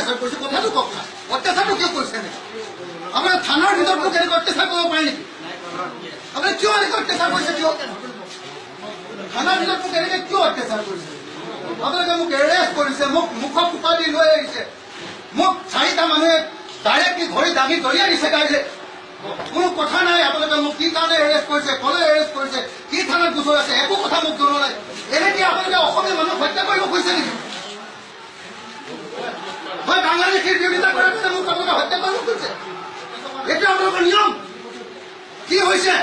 অত্যাচাৰ কৰিছে? কথাটো কওক না, অত্যাচাৰটো কিয় কৰিছে এনেকৈ? আপোনাৰ থানাৰ ভিতৰত মোক এনেকৈ অত্যাচাৰ কৰিব পাৰে নেকি? আপুনি কিয় এনেকৈ অত্যাচাৰ কৰিছে? কিয় থানাৰ ভিতৰত মোক এনেকৈ কিয় অত্যাচাৰ কৰিছে? আপোনালোকে মোক এৰেষ্ট কৰিছে, মোক মুখত সোপা দি লৈ আহিছে, মোক চাৰিটা মানুহে ডাইৰেক্টলি ধৰি দাঙি ধৰি আনিছে গাড়ীলে। কোনো কথা নাই। আপোনালোকে মোক কি কাৰণে এৰেষ্ট কৰিছে, ক'লৈ এৰেষ্ট কৰিছে, কি থানাত গোচৰ আছে, একো কথা মোক জনোৱা নাই। এনেকে আপোনালোকে অসমীয়া মানুহক হত্যা কৰিব খুজিছে নেকি? মই বাংলাদেশীৰ বিৰোধিতা কৰাৰ পিছত মোক আপোনালোকে হত্যা কৰিব খুজিছে? এইটো আপোনালোকৰ নিয়ম কি হৈছে?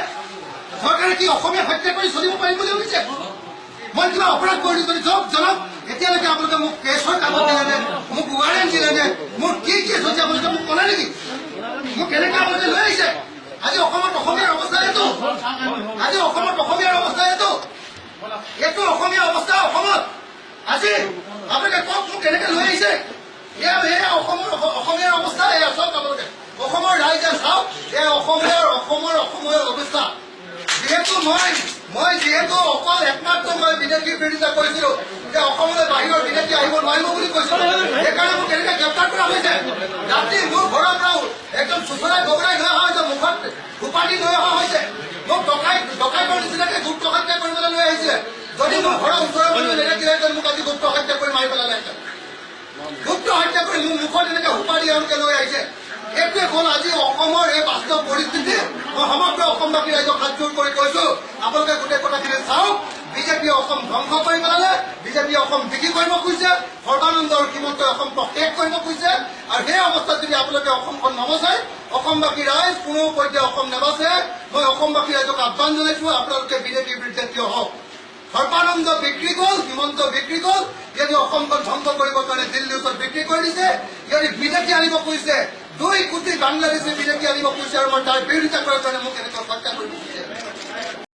চৰকাৰে কি অসমীয়া হত্যা কৰি চলিব পাৰিম বুলি ভাবিছে? মই কিবা অপৰাধ কৰিলো যদি জনাওক। এতিয়ালৈকে আপোনালোকে মোক কেছৰ কাগজ দিলে নে, মোক ৱাৰেণ্ট দিলে নে, মোৰ কি কেছ হৈছে আপোনালোকে মোক ক'লে নেকি? মোক কেনেকে আপোনালোকে লৈ আহিছে? আজি অসমত অসমীয়াৰ অৱস্থা এইটো, আজি অসমত অসমীয়াৰ অৱস্থা এইটো, এইটো অসমীয়া অৱস্থা অসমত আজি। আপোনালোকে কওক মোক কেনেকে লৈ আহিছে? এয়া অসমৰ অসমীয়াৰ অৱস্থা। এয়া চাওক আপোনালোকে, অসমৰ ৰাইজে চাওক, এয়া অসমীয়াৰ অসমৰ অসমৰ অৱস্থা। যিহেতু মই যিহেতু অকল একমাত্ৰ মই বিদেশীৰ বিৰোধিতা কৰিছিলো যে অসমলৈ বাহিৰৰ বিদেশী আহিব নোৱাৰিব বুলি কৈছিলো, সেইকাৰণে মোক কেনেকে গ্ৰেপ্তাৰ কৰা হৈছে। ৰাতি মোৰ ঘৰৰ পৰাও একদম চোচৰাই বগৰাই লৈ অহা হৈছে, মুখত সোপা দি লৈ অহা হৈছে। মোক ডকাইতৰ নিচিনাকে গুপ্ত হত্যা কৰিবলৈ লৈ আহিছিলে। যদি মোৰ ঘৰৰ ওচৰৰ মানুহ নেদেখিলেহেঁতেন মোক আজি গুপ্ত হত্যা কৰি মাৰি পেলালেহেঁতেন। গুপ্ত হত্যা কৰি মোৰ মুখত এনেকে সোপা দি এওঁলোকে লৈ আহিছে। এইটোৱে হ'ল আজি অসমৰ এই বাস্তৱ পৰিস্থিতি। মই সমগ্ৰ অসমবাসী ৰাইজক হাতযোৰ কৰি কৈছো, আপোনালোকে গোটেই কথাখিনি চাওক। বিজেপিয়ে অসম ধ্বংস কৰি পেলালে, বিজেপিয়ে অসম বিক্ৰী কৰিব খুজিছে, সৰ্বানন্দ আৰু হিমন্তই অসম শেষ কৰিব খুজিছে। আৰু সেই অৱস্থাত যদি আপোনালোকে অসমখন নবচায়, অসমবাসী ৰাইজ কোনো পৰ্যায়ে অসম নেবাচে। মই অসমবাসী ৰাইজক আহ্বান জনাইছো, আপোনালোকে বিজেপিৰ বিৰুদ্ধে থিয় হওক। সৰ্বানন্দ বিক্ৰী গ'ল, হিমন্ত বিক্ৰী গ'ল, ইয়াতে অসমখন ধ্বংস কৰিবৰ কাৰণে দিল্লীৰ ওচৰত বিক্ৰী কৰি দিছে। ইয়াতে বিদেশী আনিব খুজিছে, 2 কোটি বাংলাদেশী বিদেশী আনিব খুজিছে আৰু মই তাৰ বিৰোধিতা কৰাৰ কাৰণে মোক এনেকৈ হত্যা